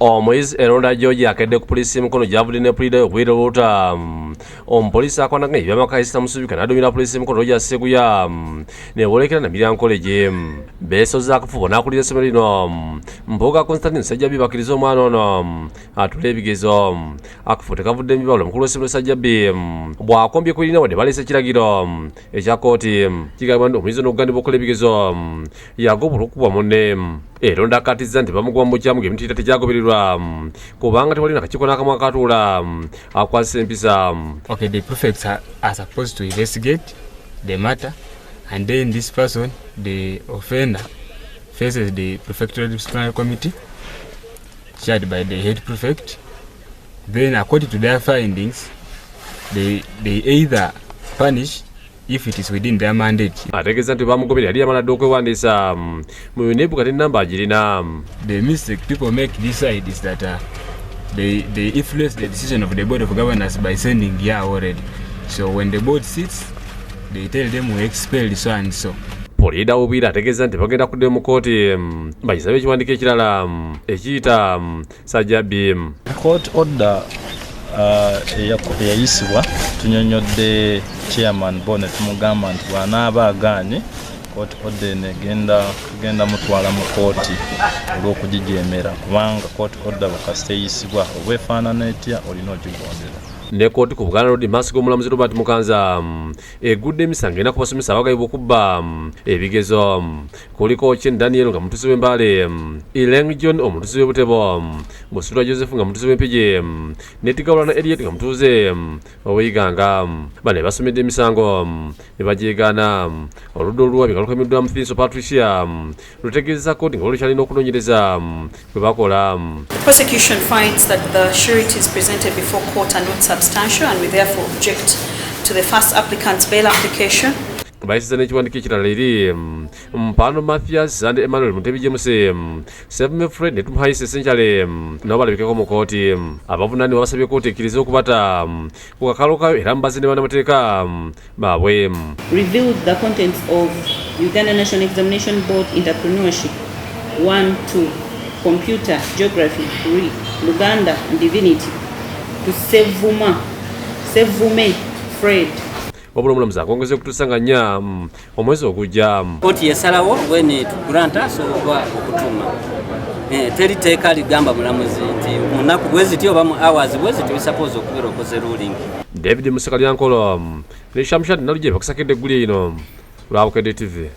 Omuyizi Eronda George akedde ku poliisi y'e Mukono gy'avudde ne puliida obwire oluta. Omupoliisi akwanaganya ebyamaka Esther Musubika n'adumira poliisi y'e Mukono Roger Sseguya ne boolekera Namirian College. Beesoza akafubo n'akulira essomero lino Mbuga Constantine Ssajjabi bakkiriza omwana ono atule ebigezo. Akafubo tekavudde mu bibalo, omukulu w'essomero Ssajjabi bw'akombye ku lirina wadde baleese ekiragiro ekya kkooti. Kigambibwa nti omuyizi ono okugandibwa okukola ebigezo yagoba olw'okukubwa munne. Eronda akkaatizza nti bamugoba mu bukyamu ng'emitendera tegyagobererwa kubanga tewali nakakiiko n'akamu akatuula akwasisa empisa. Okay, the prefects are supposed to investigate the matter, and then this person, the offender, faces the prefectural disciplinary committee, chaired by the head prefect. Then, according to their findings, they either punish if it is within their mandate. Ategeeza nti bamugoberera yali yamala dda okwewandiisa mu UNEB kati namba agirina. The mistake people make this side is that they influence the decision of the board of governors by sending here already. So when the board sits, they tell them, "We expelled so and so." Puliida Wobwire ategeeza nti bagenda kuddayo mu kkooti bagisabe ekiwandiiko ekirala ekiyita Sajjabi. Court order eyayisibwa, tunyonyodde chairman bo ne tumugamba nti bw'anaaba agaanye court order eno, egenda tugenda mutwala mu kooti olw'okugijeemera, kubanga court order bwekasita eyisibwa, oba efaanana etya, olina ogigondera. Ne kooti ku Buganda Road maaso g'omulamuzi Robert Mukanza egudde emisango ena ku basomesa abagambibwa okubba ebigezo. Kuliko Chen Daniel nga mutuuze w'Embaale, Ileng John omutuuze w'Ebutebo, Musulwa Joseph nga mutuuze w'Empigi, ne Tigawulana Eliot nga mutuuze ow'Iganga. Bano basomedde emisango ne bagyegaana. Oludda oluwabi nga lukulembeddwa Muthinso Patricia lutegeeza kooti nga lukyalina okunoonyereza bwe bakola. The prosecution finds that the sureties presented before court are not substantial, and we therefore object to the first applicant's bail application. Bayisiza n'ekiwandiiko ekirala eri Mpano Mathias Sande, Emmanuel Mutebi, James Sevume, Fred ne Tumuhaise Senkyale, nabo balabikeko mu kooti. Abavunaanibwa basabye kooti ekkirize okubata ku kakalo kayo era mubaze ne bannamateeka baabwe. Revealed the contents of Uganda National Examination Board Entrepreneurship 1, 2, Computer, Geography, 3, Luganda and Divinity to Sevuma, Sevume Fred. Wabula omulamuzi akongeza okutuusa nga 4 omwezi ogujja. Kooti yesalawo when to grant us oba okutuma. Teri teeka ligamba mulamuzi nti mu nnaku bwe ziti oba mu hours bwe ziti suppose okubeera okoze ruling. David Musekalyankolo ne Shamshad Naluje bakusakedde egguli eno lwa Bukedde TV.